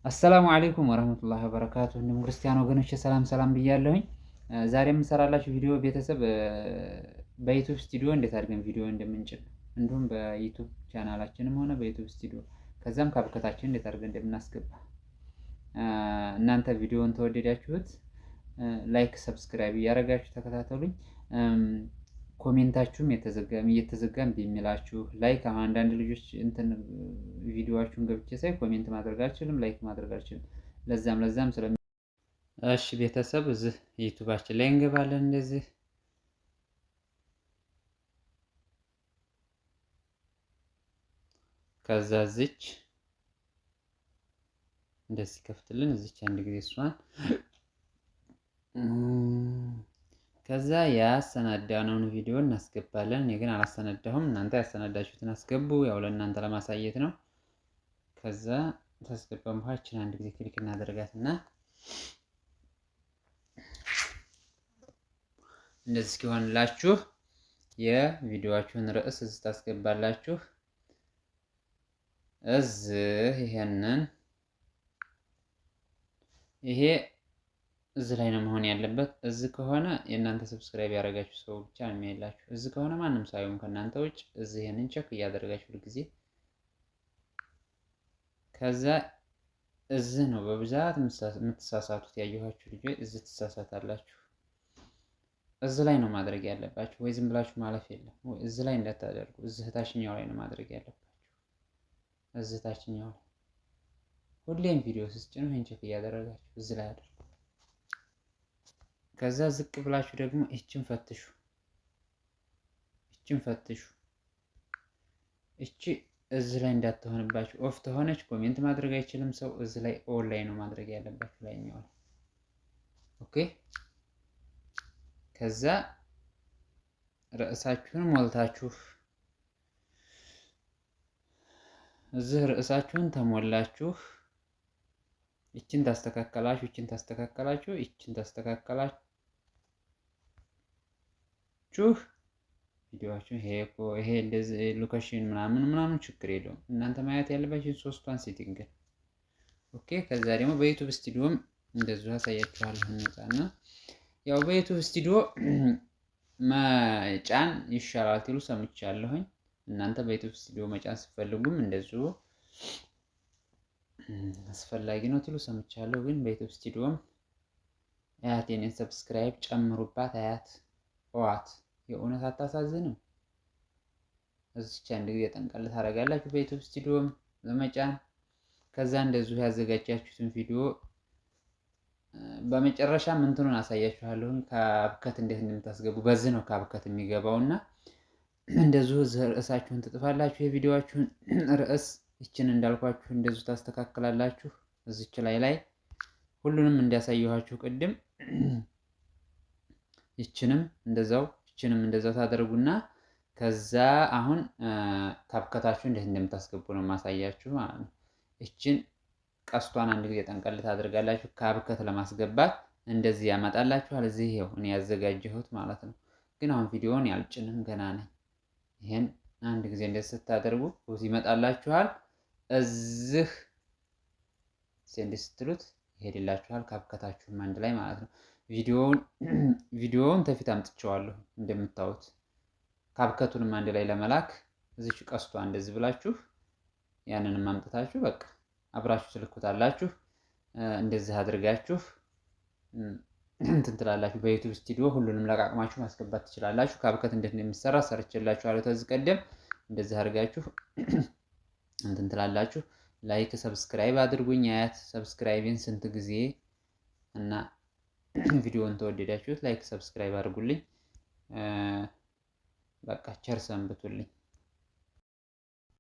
السلام عليكم ورحمة الله وبركاته። እንዲሁም ክርስቲያን ወገኖች ሰላም ሰላም ብያለሁኝ። ዛሬ የምሰራላችሁ ቪዲዮ ቤተሰብ በ YouTube Studio እንዴት አድርገን ቪዲዮ እንደምንጭን እንዲሁም በ YouTube ቻናላችንም ሆነ በ YouTube Studio ከዛም CapCut ኣችን እንዴት አድርገን እንደምናስገባ እናንተ ቪዲዮውን ተወደዳችሁት like፣ subscribe እያደረጋችሁ ተከታተሉኝ። Comment ኣችሁም እየተዘጋም ቢሚላችሁ like አሁን አንዳንድ ልጆች እንትን ቪዲዮዋችሁን ገብቼ ሳይ comment ማድረግ አልችልም፣ like ማድረግ አልችልም። ለዛም ለዛም ስለ እሺ ቤተሰብ እዚህ YouTube ኣችን ላይ እንገባለን። እንደዚህ ከዛ እዚች እንደዚህ ከፍትልን እዚች አንድ ጊዜ እሷን ከዛ ያሰናዳነውን ቪዲዮ እናስገባለን። እኔ ግን አላሰናዳሁም፣ እናንተ ያሰናዳችሁትን አስገቡ። ያው ለእናንተ ለማሳየት ነው። ከዛ ታስገባን በኋላ ይችን አንድ ጊዜ click እናደርጋትና እንደዚህ እስኪሆንላችሁ የቪዲዮአችሁን ርዕስ እዚህ ታስገባላችሁ። እዚህ ይሄንን ይሄ እዚህ ላይ ነው መሆን ያለበት። እዚህ ከሆነ የእናንተ subscribe ያደረጋችሁ ሰው ብቻ ነው የሚያላችሁ። እዚህ ከሆነ ማንም ሳይሆን ከእናንተ ውጭ እዚህ ይሄንን check እያደረጋችሁ ሁልጊዜ። ከዛ እዚህ ነው በብዛት የምትሳሳቱት፣ ያየኋችሁ ልጆች እዚህ ትሳሳታላችሁ። እዚህ ላይ ነው ማድረግ ያለባችሁ፣ ወይ ዝም ብላችሁ ማለፍ የለም። ወይ እዚህ ላይ እንዳታደርጉ፣ እዚህ ታችኛው ላይ ነው ማድረግ ያለባችሁ። እዚህ ታችኛው ላይ ሁሌም ቪዲዮ ስትጭኑ ይሄን check እያደረጋችሁ እዚህ ላይ አድርጉ። ከዛ ዝቅ ብላችሁ ደግሞ ይችን ፈትሹ፣ ይችን ፈትሹ። እቺ እዚህ ላይ እንዳትሆንባችሁ። Off ተሆነች comment ማድረግ አይችልም ሰው። እዚህ ላይ on ላይ ነው ማድረግ ያለባችሁ፣ ላይኛው ላይ okay። ከዛ ርዕሳችሁን ሞልታችሁ እዚህ ርዕሳችሁን ተሞላችሁ ይችን ታስተካከላችሁ፣ ይችን ታስተካከላችሁ፣ ይችን ታስተካከላችሁ ቪዲዮአችሁን ይሄ እኮ ይሄ እንደዚህ location ምናምን ምናምን ችግር የለውም። እናንተ ማየት ያለባችሁ ሶስቷን setting። Okay። ከዛ ደግሞ በ YouTube Studio ም እንደዚሁ አሳያችኋለሁ። እንውጣና ያው በ YouTube Studio መጫን ይሻላል ትሉ ሰምቻለሁኝ። እናንተ በ YouTube Studio መጫን ስትፈልጉም እንደዚሁ አስፈላጊ ነው ትሉ ሰምቻለሁ። ግን በ YouTube Studio ም አያት የኔን subscribe ጨምሩባት። አያት ዋት የእውነት አታሳዝንም? እዚች አንድ ጊዜ ጠንቀል ታደርጋላችሁ በ YouTube Studio ም በመጫን ከዛ እንደዚሁ ያዘጋጃችሁትን ቪዲዮ በመጨረሻ እንትኑን አሳያችኋለሁ። CapCut እንዴት እንደምታስገቡ በዚህ ነው CapCut የሚገባውና እንደዚሁ ርዕሳችሁን ትጥፋላችሁ። የቪዲዮአችሁን ርዕስ ይችን እንዳልኳችሁ እንደዚሁ ታስተካክላላችሁ። እዚች ላይ ላይ ሁሉንም እንዲያሳየኋችሁ ቅድም ይችንም እንደዛው ይችንም እንደዛው ታደርጉና ከዛ አሁን CapCut ኣችሁ እንዴት እንደምታስገቡ ነው ማሳያችሁ ማለት ነው። ይችን ቀስቷን አንድ ጊዜ ጠንቀል ታደርጋላችሁ። CapCut ለማስገባት እንደዚህ ያመጣላችኋል። እዚህ ይኸው እኔ ያዘጋጀሁት ማለት ነው። ግን አሁን ቪዲዮውን ያልጭንም ገና ነኝ። ይሄን አንድ ጊዜ እንደዚህ ስታደርጉ ይመጣላችኋል። እዚህ send ስትሉት ይሄድላችኋል። CapCut ኣችሁም አንድ ላይ ማለት ነው። ቪዲዮውን ተፊት አምጥቼዋለሁ እንደምታዩት። CapCut ኡንም አንድ ላይ ለመላክ እዚች ቀስቷ እንደዚህ ብላችሁ ያንንም አምጥታችሁ በቃ አብራችሁ ትልኩታላችሁ። እንደዚህ አድርጋችሁ እንትን ትላላችሁ። በ YouTube Studio ሁሉንም ለቃቅማችሁ ማስገባት ትችላላችሁ። CapCut እንዴት እንደሚሰራ ሰርቼላችኋለሁ ከዚህ ቀደም። እንደዚህ አድርጋችሁ እንትን ትላላችሁ። Like subscribe አድርጉኝ። አያት subscribe ኤን ስንት ጊዜ እና ቪዲዮውን ተወደዳችሁት like subscribe አድርጉልኝ። በቃ ቸር ሰንብቱልኝ።